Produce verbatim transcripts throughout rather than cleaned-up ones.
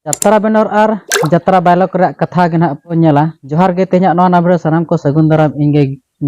ᱡᱟᱛᱨᱟ ᱵᱮᱱᱟᱨ ᱟᱨ ᱡᱟᱛᱨᱟ ᱵᱟᱭᱞᱚᱠ ᱨᱮᱭᱟᱜ ᱠᱟᱛᱷᱟ ᱜᱮ ᱱᱟᱦᱟᱜ ᱵᱚᱱ ᱧᱮᱞᱟ᱾ ᱡᱚᱦᱟᱨ ᱜᱮ, ᱛᱮᱦᱮᱧᱟᱜ ᱱᱚᱣᱟ ᱱᱟᱵᱷᱤᱲᱟᱹ ᱥᱟᱱᱟᱢ ᱠᱚ ᱥᱟᱹᱜᱩᱱ ᱫᱟᱨᱟᱢ, ᱤᱧ ᱜᱮ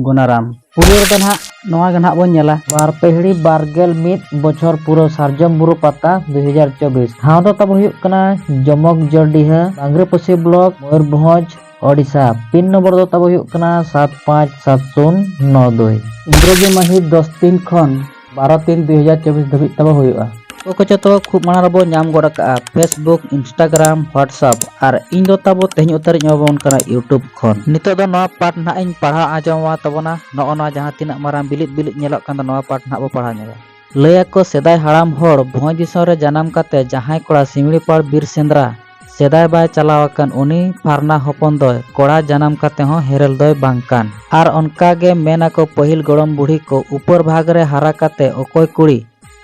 ᱜᱩᱱᱟᱨᱟᱢ᱾ ᱯᱩᱨᱟᱹ ᱨᱮᱫᱚ ᱱᱟᱦᱟᱜ ᱱᱚᱣᱟ ᱜᱮ ᱱᱟᱦᱟᱜ ᱵᱚᱱ ᱧᱮᱞᱟ᱾ ᱵᱟᱨ ᱯᱤᱦᱲᱤ ᱵᱟᱨ ᱜᱮᱞ ᱢᱤᱫ ᱵᱚᱪᱷᱚᱨ ᱯᱩᱨᱟᱹ ᱥᱟᱨᱡᱚᱢ ᱵᱩᱨᱩ ᱯᱟᱛᱟ ᱫᱩ ᱦᱟᱡᱟᱨ ᱪᱚᱵᱵᱤᱥ᱾ ᱴᱷᱟᱶ ᱫᱚ ᱛᱟᱵᱚ ᱦᱩᱭᱩᱜ ᱠᱟᱱᱟ ᱡᱚᱢᱚᱠ Jordiha, Bangriposi block, Mayurbhanj, Odisha. Pin number ᱫᱚ ᱛᱟᱵᱚ ᱦᱩᱭᱩᱜ ᱠᱟᱱᱟ ᱥᱟᱛ ᱯᱟᱸᱪ ᱥᱟᱛ ᱥᱩᱱ ᱱᱚ ᱫᱩᱭ᱾ ᱤᱝᱨᱮᱡᱤ ᱢᱟᱹᱦᱤᱛ ᱫᱚᱥ ᱛᱤᱱ ᱠᱷᱚᱱ ᱵᱟᱨᱚ ᱛᱤᱱ ᱫᱩ ᱦᱟᱡᱟᱨ ᱪᱚᱵᱵᱤᱥ ᱫᱷᱟᱹᱵᱤᱡ ᱛᱟᱵᱚ ᱦᱩᱭᱩᱜᱼᱟ᱾ ᱚᱠᱚᱭ ᱠᱚᱪᱚ ᱛᱚ ᱠᱷᱩᱵ ᱢᱟᱲᱟᱝ ᱨᱮᱵᱚ ᱧᱟᱢ ᱜᱚᱫ ᱟᱠᱟᱫᱼᱟ, Facebook, Instagram, WhatsApp, ᱟᱨ ᱤᱧ ᱫᱚ ᱛᱟᱵᱚ ᱛᱮᱦᱮᱧ ᱩᱛᱟᱹᱨᱤᱧ ᱮᱢᱟᱵᱚᱱ ᱠᱟᱱᱟ YouTube ᱠᱷᱚᱱ᱾ ᱱᱤᱛᱚᱜ ᱫᱚ ᱱᱚᱣᱟ ᱯᱟᱴ ᱱᱟᱦᱟᱜ ᱤᱧ ᱯᱟᱲᱦᱟᱣ ᱟᱸᱡᱚᱢ ᱟᱢᱟ ᱛᱟᱵᱚᱱᱟ᱾ ᱱᱚᱜᱼᱚ ᱱᱚᱣᱟ ᱡᱟᱦᱟᱸ ᱛᱤᱱᱟᱹᱜ ᱢᱟᱨᱟᱝ ᱵᱤᱞᱤᱫ ᱵᱤᱞᱤᱫ ᱧᱮᱞᱚᱜ ᱠᱟᱱ ᱫᱚ, ᱱᱚᱣᱟ ᱯᱟᱴ ᱱᱟᱦᱟᱜ ᱵᱚ ᱯᱟᱲᱦᱟᱣ ᱧᱚᱜᱟ᱾ ᱞᱟᱹᱭ ᱟᱠᱚ ᱥᱮᱫᱟᱭ ᱦᱟᱲᱟᱢ ᱦᱚᱲ ᱵᱷᱚᱸᱡᱽ ᱫᱤᱥᱚᱢ ᱨᱮ ᱡᱟᱱᱟᱢ ᱠᱟᱛᱮ ᱡᱟᱦᱟᱸᱭ ᱠᱚᱲᱟ ᱥᱤᱢᱲᱤ ᱯᱟᱲ ᱵᱤᱨ ᱥᱮᱸᱫᱽᱨᱟ ᱥᱮᱫᱟᱭ ᱵᱟᱭ ᱪᱟᱞᱟᱣ ᱟᱠᱟᱱ, ᱩᱱᱤ ᱯᱷᱟᱨᱱᱟ ᱦᱚᱯᱚᱱ ᱫᱚᱭ ᱠᱚᱲᱟ ᱡᱟᱱᱟᱢ ᱠᱟᱛᱮ ᱦᱚᱸ ᱦᱮᱨᱮᱞ ᱫᱚᱭ ᱵᱟᱝ ᱠᱟᱱ᱾ ᱟᱨ ᱚᱱᱠᱟ ᱜᱮ ᱢᱮᱱ ᱟᱠᱚ ᱯᱟᱹᱦᱤᱞ ᱜᱚᱲᱚᱢ ᱵᱩᱲᱦᱤ ᱠᱚ ᱩᱯᱚᱨ ᱵᱷᱟᱜᱽ ᱨᱮ ᱦᱟᱨᱟ ᱠᱟᱛᱮ ᱚᱠᱚᱭ ᱠᱩᱲᱤ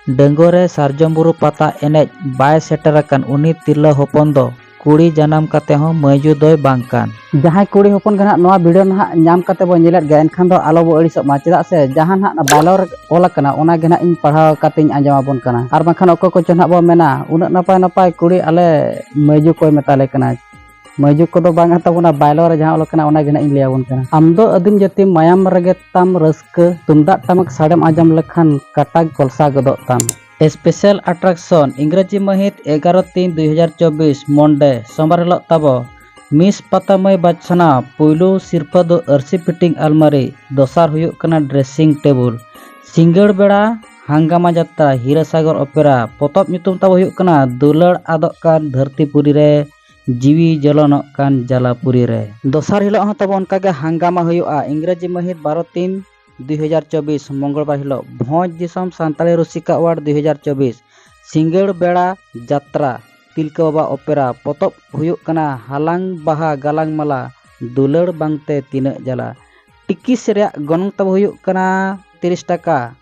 ᱰᱟᱹᱝᱜᱩᱣᱟᱹ ᱨᱮ ᱥᱟᱨᱡᱚᱢ ᱵᱩᱨᱩ ᱯᱟᱛᱟ ᱮᱱᱮᱡ ᱵᱟᱭ ᱥᱮᱴᱮᱨ ᱟᱠᱟᱱ, ᱩᱱᱤ ᱛᱤᱨᱞᱟᱹ ᱦᱚᱯᱚᱱ ᱫᱚ ᱠᱩᱲᱤ ᱡᱟᱱᱟᱢ ᱠᱟᱛᱮ ᱦᱚᱸ ᱢᱟᱹᱭᱡᱩ ᱫᱚᱭ ᱵᱟᱝ ᱠᱟᱱ᱾ ᱡᱟᱦᱟᱸᱭ ᱠᱩᱲᱤ ᱦᱚᱯᱚᱱ ᱜᱮ ᱱᱟᱦᱟᱜ ᱱᱚᱣᱟ ᱵᱷᱤᱰᱤᱭᱳ ᱱᱟᱦᱟᱜ ᱧᱟᱢ ᱠᱟᱛᱮ ᱵᱚᱱ ᱧᱮᱞᱮᱫ ᱜᱮᱭᱟ, ᱮᱱᱠᱷᱟᱱ ᱫᱚ ᱟᱞᱚ ᱵᱚ ᱟᱹᱲᱤᱥᱚᱜ ᱢᱟ, ᱪᱮᱫᱟᱜ ᱥᱮ ᱡᱟᱦᱟᱸ ᱱᱟᱦᱟᱜ ᱵᱟᱭᱞᱚᱨ ᱚᱞ ᱟᱠᱟᱱᱟ, ᱚᱱᱟ ᱜᱮ ᱱᱟᱦᱟᱜ ᱤᱧ ᱯᱟᱲᱦᱟᱣ ᱠᱟᱛᱮᱧ ᱟᱸᱡᱚᱢ ᱟᱵᱚᱱ ᱠᱟᱱᱟ᱾ ᱟᱨ ᱵᱟᱝᱠᱷᱟᱱ ᱚᱠᱚᱭ ᱠᱚᱪᱚ ᱱᱟᱦᱟᱜ ᱵᱚ ᱢᱮᱱᱟ, "ᱩᱱᱟᱹᱜ ᱱᱟᱯᱟᱭ ᱱᱟᱯᱟᱭ ᱠᱩᱲᱤ ᱟᱞᱮ ᱢᱟᱹᱭᱡᱩ ᱠᱚᱭ ᱢᱮᱛᱟ ᱞᱮ ᱠᱟᱱᱟ᱾" ᱢᱟᱹᱭᱡᱩ ᱠᱚᱫᱚ ᱵᱟᱝ ᱛᱟᱵᱚᱱᱟ, ᱵᱟᱭᱞᱚᱨ ᱨᱮ ᱡᱟᱦᱟᱸ ᱚᱞ ᱟᱠᱟᱱᱟ, ᱚᱱᱟ ᱜᱮ ᱱᱟᱦᱟᱜ ᱤᱧ ᱞᱟᱹᱭ ᱟᱵᱚᱱ ᱠᱟᱱᱟ᱾ ᱟᱢ ᱫᱚ ᱟᱹᱫᱤᱢ ᱡᱟᱹᱛᱤ ᱢᱟᱭᱟᱢ ᱨᱮᱜᱮ ᱛᱟᱢ ᱨᱟᱹᱥᱠᱟᱹ, ᱛᱩᱢᱫᱟᱜ ᱴᱟᱢᱟᱠ ᱥᱟᱰᱮᱢ ᱟᱸᱡᱚᱢ ᱞᱮᱠᱷᱟᱱ ᱠᱟᱴᱟ ᱠᱚᱞᱥᱟ ᱜᱚᱫᱚᱜ ᱛᱟᱢ᱾ Special attraction, ᱤᱝᱨᱮᱡᱤ ᱢᱟᱹᱦᱤᱛ ᱮᱜᱟᱨᱚ ᱛᱤᱱ ᱫᱩ ᱦᱟᱡᱟᱨ ᱪᱚᱵᱵᱤᱥ, ᱢᱚᱱᱰᱮ, ᱥᱳᱢᱵᱟᱨ ᱦᱤᱞᱳᱜ ᱛᱟᱵᱚ ᱢᱤᱥ ᱯᱟᱛᱟ ᱢᱟᱹᱭ ᱵᱟᱪᱷᱱᱟᱣ᱾ ᱯᱩᱭᱞᱩ ᱥᱤᱨᱯᱟᱹ ᱫᱚ ᱟᱹᱨᱥᱤ ᱯᱷᱤᱴᱤᱝ ᱟᱞᱢᱟᱨᱤ, ᱫᱚᱥᱟᱨ ᱦᱩᱭᱩᱜ ᱠᱟᱱᱟ dressing table᱾ ᱥᱤᱸᱜᱟᱹᱲ ᱵᱮᱲᱟ ᱦᱟᱝᱜᱟᱢᱟ ᱡᱟᱛᱨᱟ, ᱦᱤᱨᱟᱹᱥᱟᱜᱚᱨ ᱚᱯᱮᱨᱟ᱾ ᱯᱚᱛᱚᱵ ᱧᱩᱛᱩᱢ ᱛᱟᱵᱚ ᱦᱩᱭᱩᱜ ᱠᱟᱱᱟ ᱫᱩᱞᱟᱹᱲ ᱟᱫᱚᱜ ᱠᱟᱱ ᱫᱷᱟᱹᱨᱛᱤ ᱯᱩᱨᱤ ᱨᱮ, ᱡᱤᱣᱤ ᱡᱚᱞᱚᱱᱚᱜ ᱠᱟᱱ ᱡᱟᱞᱟᱯᱩᱨᱤ ᱨᱮ᱾ ᱫᱚᱥᱟᱨ ᱦᱤᱞᱳᱜ ᱦᱚᱸ ᱛᱟᱵᱚ ᱚᱱᱠᱟᱜᱮ ᱦᱟᱝᱜᱟᱢᱟ ᱦᱩᱭᱩᱜᱼᱟ᱾ ᱤᱝᱨᱮᱡᱤ ᱢᱟᱹᱦᱤᱛ ᱵᱟᱨᱚ ᱛᱤᱱ ᱫᱩ ᱦᱟᱡᱟᱨ ᱪᱚᱵᱵᱤᱥ, ᱢᱚᱝᱜᱚᱞᱵᱟᱨ ᱦᱤᱞᱳᱜ ᱵᱷᱚᱸᱡᱽ ᱫᱤᱥᱚᱢ ᱥᱟᱱᱛᱟᱲᱤ ᱨᱩᱥᱤᱠᱟ ᱟᱣᱟᱨᱰ ᱫᱩ ᱦᱟᱡᱟᱨ ᱪᱚᱵᱵᱤᱥ, ᱥᱤᱸᱜᱟᱹᱲ ᱵᱮᱲᱟ ᱡᱟᱛᱨᱟ, ᱛᱤᱞᱠᱟᱹ ᱵᱟᱵᱟ ᱚᱯᱮᱨᱟ᱾ ᱯᱚᱛᱚᱵ ᱦᱩᱭᱩᱜ ᱠᱟᱱᱟ ᱦᱟᱞᱟᱝ ᱵᱟᱦᱟ ᱜᱟᱞᱟᱝ ᱢᱟᱞᱟ, ᱫᱩᱞᱟᱹᱲ ᱵᱟᱝᱛᱮ ᱛᱤᱱᱟᱹᱜ ᱡᱟᱞᱟ᱾ ᱴᱤᱠᱤᱥ ᱨᱮᱭᱟᱜ ᱜᱚᱱᱚᱝ ᱛᱟᱵᱚ ᱦᱩᱭᱩᱜ ᱠᱟᱱᱟ ᱛᱤᱨᱤᱥ ᱴᱟᱠᱟ᱾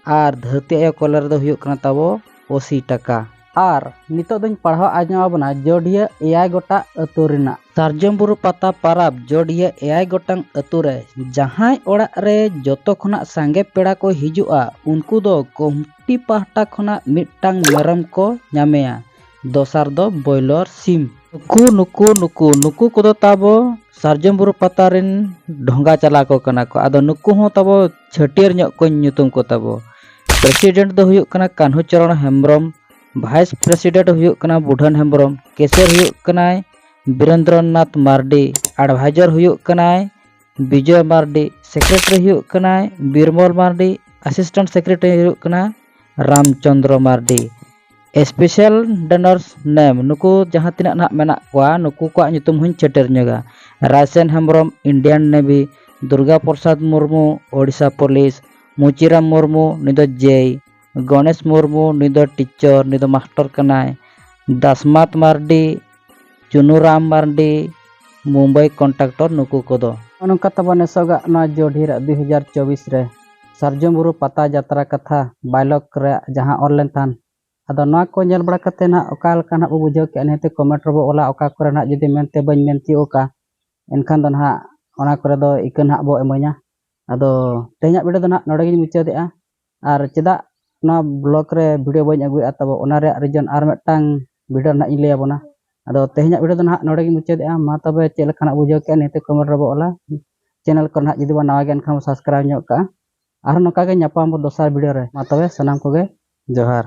ᱟᱨ ᱫᱷᱟᱹᱨᱛᱤ ᱟᱭᱳ ᱠᱚᱞᱮ ᱨᱮᱫᱚ ᱦᱩᱭᱩᱜ ᱠᱟᱱᱟ ᱛᱟᱵᱚ ᱟᱥᱤ ᱴᱟᱠᱟ᱾ ᱟᱨ ᱱᱤᱛᱚᱜ ᱫᱚᱧ ᱯᱟᱲᱦᱟᱣ ᱟᱸᱡᱚᱢ ᱟᱵᱚᱱᱟ ᱡᱚᱰᱤᱭᱟᱹ ᱮᱭᱟᱭ ᱜᱚᱴᱟᱝ ᱟᱹᱛᱩ ᱨᱮᱱᱟᱜ᱾ ᱥᱟᱨᱡᱚᱢ ᱵᱩᱨᱩ ᱯᱟᱛᱟ ᱯᱟᱨᱟᱵᱽ ᱡᱚᱰᱤᱭᱟᱹ ᱮᱭᱟᱭ ᱜᱚᱴᱟᱝ ᱟᱹᱛᱩ ᱨᱮ᱾ ᱡᱟᱦᱟᱸᱭ ᱚᱲᱟᱜ ᱨᱮ ᱡᱚᱛᱚ ᱠᱷᱚᱱᱟᱜ ᱥᱟᱸᱜᱮ ᱯᱮᱲᱟ ᱠᱚ ᱦᱤᱡᱩᱜᱼᱟ, ᱩᱱᱠᱩ ᱫᱚ ᱠᱚᱢᱴᱤ ᱯᱟᱦᱴᱟ ᱠᱷᱚᱱᱟᱜ ᱢᱤᱫᱴᱟᱝ ᱢᱮᱨᱚᱢ ᱠᱚ ᱧᱟᱢᱮᱭᱟ᱾ ᱫᱚᱥᱟᱨ ᱫᱚ ᱵᱚᱭᱞᱚᱨ ᱥᱤᱢ᱾ ᱱᱩᱠᱩ ᱱᱩᱠᱩ ᱱᱩᱠᱩ ᱱᱩᱠᱩ ᱠᱚᱫᱚ ᱛᱟᱵᱚ ᱥᱟᱨᱡᱚᱢ ᱵᱩᱨᱩ ᱯᱟᱛᱟ ᱨᱮᱱ ᱰᱷᱚᱸᱜᱟ ᱪᱟᱞᱟᱣ ᱠᱚ ᱠᱟᱱᱟ ᱠᱚ᱾ ᱟᱫᱚ ᱱᱩᱠᱩ ᱦᱚᱸ ᱛᱟᱵᱚ ᱪᱷᱟᱹᱴᱭᱟᱹᱨ ᱧᱚᱜ ᱠᱚ ᱧᱩᱛᱩᱢ ᱠᱚ ᱛᱟᱵᱚ᱾ ᱯᱨᱮᱥᱤᱰᱮᱱᱴ ᱫᱚ ᱦᱩᱭᱩᱜ ᱠᱟᱱᱟ ᱠᱟᱹᱱᱦᱩ ᱪᱚᱨᱚᱬ ᱦᱮᱢᱵᱨᱚᱢ, ᱵᱷᱟᱭᱤᱥ ᱯᱨᱮᱥᱤᱰᱮᱱᱴ ᱦᱩᱭᱩᱜ ᱠᱟᱱᱟ ᱵᱩᱰᱷᱟᱹᱱ ᱦᱮᱢᱵᱨᱚᱢ, ᱠᱮᱥᱤᱭᱟᱨ ᱦᱩᱭᱩᱜ ᱠᱟᱱᱟᱭ ᱵᱤᱨᱮᱱᱫᱨᱚᱱᱟᱛᱷ ᱢᱟᱨᱰᱤ, ᱮᱰᱵᱷᱟᱭᱡᱟᱨ ᱦᱩᱭᱩᱜ ᱠᱟᱱᱟᱭ ᱵᱤᱡᱚᱭ ᱢᱟᱨᱰᱤ, ᱥᱮᱠᱨᱮᱴᱟᱨᱤ ᱦᱩᱭᱩᱜ ᱠᱟᱱᱟᱭ ᱵᱤᱨᱢᱚᱞ ᱢᱟᱨᱰᱤ, ᱟᱥᱤᱥᱴᱮᱱᱴ ᱥᱮᱠᱨᱮᱴᱟᱨᱤ ᱦᱩᱭᱩᱜ ᱠᱟᱱᱟ ᱨᱟᱢᱪᱚᱸᱫᱽᱨᱚ ᱢᱟᱨᱰᱤ᱾ ᱥᱯᱮᱥᱟᱞ ᱰᱚᱱᱟᱨᱥ ᱱᱮᱢ, ᱱᱩᱠᱩ ᱡᱟᱦᱟᱸ ᱛᱤᱱᱟᱹᱜ ᱱᱟᱦᱟᱜ ᱢᱮᱱᱟᱜ ᱠᱚᱣᱟ, ᱱᱩᱠᱩ ᱠᱚᱣᱟᱜ ᱧᱩᱛᱩᱢ ᱦᱚᱸᱧ ᱪᱷᱟᱹᱴᱭᱟᱹᱨ ᱧᱚᱜᱟ᱾ Raisen Hembrom, Indian navy, Durga Prasad Murmu, Odisha police, Muchiram Murmu, ᱱᱩᱭ ᱫᱚ ᱡᱮᱭ, ᱜᱚᱱᱮᱥ ᱢᱩᱨᱢᱩ, ᱱᱩᱭ ᱫᱚ ᱴᱤᱪᱟᱨ, ᱱᱩᱭ ᱫᱚ ᱢᱟᱥᱴᱟᱨ ᱠᱟᱱᱟᱭ, ᱫᱟᱥᱢᱟᱛ ᱢᱟᱨᱰᱤ, ᱪᱩᱱᱩᱨᱟᱢ ᱢᱟᱨᱰᱤ, ᱢᱩᱢᱵᱟᱭ ᱠᱚᱱᱴᱨᱟᱠᱴᱚᱨ, ᱱᱩᱠᱩ ᱠᱚᱫᱚ᱾ ᱱᱚᱜᱼᱚ ᱱᱚᱝᱠᱟ ᱛᱟᱵᱚᱱ ᱱᱮᱥᱚᱜᱟᱜ ᱱᱚᱣᱟ ᱡᱳᱰᱷᱤ ᱨᱮᱭᱟᱜ ᱫᱩᱭ ᱦᱟᱡᱟᱨ ᱪᱚᱵᱵᱤᱥ ᱨᱮ ᱥᱟᱨᱡᱚᱢ ᱵᱩᱨᱩ ᱯᱟᱛᱟ ᱡᱟᱛᱨᱟ ᱠᱟᱛᱷᱟ ᱵᱟᱭᱞᱚᱠ ᱨᱮᱭᱟᱜ ᱡᱟᱦᱟᱸ ᱚᱞ ᱞᱮᱱ ᱛᱟᱦᱮᱱ᱾ ᱟᱫᱚ ᱱᱚᱣᱟ ᱠᱚ ᱧᱮᱞ ᱵᱟᱲᱟ ᱠᱟᱛᱮ ᱱᱟᱦᱟᱜ ᱚᱠᱟ ᱞᱮᱠᱟ ᱱᱟᱦᱟᱜ ᱵᱚ ᱵᱩᱡᱷᱟᱹᱣ ᱠᱮᱜᱼᱟ, ᱱᱤᱦᱟᱹᱛ ᱠᱚᱢᱮᱱᱴ ᱨᱮᱵᱚ ᱚᱞᱟ᱾ ᱚᱠᱟ ᱠᱚᱨᱮ ᱱᱟᱦᱟᱜ ᱡᱩᱫᱤ ᱢᱮᱱᱛᱮ ᱵᱟᱹᱧ ᱢᱮᱱ ᱛᱤᱭᱳᱜ ᱟᱠᱟᱫᱼᱟ, ᱮᱱᱠᱷᱟᱱ ᱫᱚ ᱱᱟᱦᱟᱜ ᱚᱱᱟ ᱠᱚᱨᱮ ᱫᱚ ᱤᱠᱟᱹ ᱱᱟᱦᱟᱜ ᱵᱚ ᱤᱢᱟᱹᱧᱟ᱾ ᱟᱫᱚ ᱛᱮᱦᱮᱧᱟᱜ ᱵᱷᱤᱰᱤᱭᱳ ᱫᱚ ᱱᱟᱦᱟᱜ ᱱᱚᱰᱮ ᱜᱤᱧ ᱢᱩᱪᱟᱹᱫᱮᱜᱼᱟ᱾ ᱟᱨ ᱪᱮᱫᱟᱜ ᱱᱚᱣᱟ ᱵᱞᱚᱜ ᱨᱮ ᱵᱷᱤᱰᱤᱭᱳ ᱵᱟᱹᱧ ᱟᱹᱜᱩᱭᱮᱫᱼᱟ, ᱛᱚᱵᱮ ᱚᱱᱟ ᱨᱮᱭᱟᱜ ᱨᱤᱡᱚᱱ ᱟᱨ ᱢᱤᱫᱴᱟᱝ ᱵᱷᱤᱰᱤᱭᱳ ᱨᱮ ᱱᱟᱦᱟᱜ ᱤᱧ ᱞᱟᱹᱭ ᱟᱵᱚᱱᱟ᱾ ᱟᱫᱚ ᱛᱮᱦᱮᱧᱟᱜ ᱵᱷᱤᱰᱤᱭᱳ ᱫᱚ ᱱᱟᱦᱟᱜ ᱱᱚᱰᱮ ᱜᱤᱧ ᱢᱩᱪᱟᱹᱫᱮᱜᱼᱟ᱾ ᱢᱟ ᱛᱚᱵᱮ ᱪᱮᱫ ᱞᱮᱠᱟ ᱱᱟᱦᱟᱜ ᱵᱩᱡᱷᱟᱹᱣ ᱠᱮᱜᱼᱟ, ᱱᱤᱦᱟᱹᱛ ᱠᱚᱢᱮᱱᱴ ᱨᱮᱵᱚ ᱚᱞᱟ᱾ ᱪᱮᱱᱮᱞ ᱠᱚᱨᱮ ᱱᱟᱦᱟᱜ ᱡᱩᱫᱤ ᱵᱚᱱ ᱱᱟᱣᱟ ᱜᱮᱭᱟ, ᱮᱱᱠᱷᱟᱱ ᱵᱚᱱ ᱥᱟᱵᱥᱠᱨᱟᱭᱤᱵᱽ ᱧᱚᱜ ᱠᱟᱜᱼᱟ᱾ ᱟᱨᱦᱚᱸ ᱱᱚᱝᱠᱟ ᱜᱮ ᱧᱟᱯᱟᱢ ᱵᱚ ᱫᱚᱥᱟᱨ ᱵᱷᱤᱰᱤᱭᱳ ᱨᱮ᱾ ᱢᱟ ᱛᱚᱵᱮ ᱥᱟᱱᱟᱢ ᱠᱚᱜᱮ ᱡᱚᱦᱟᱨ᱾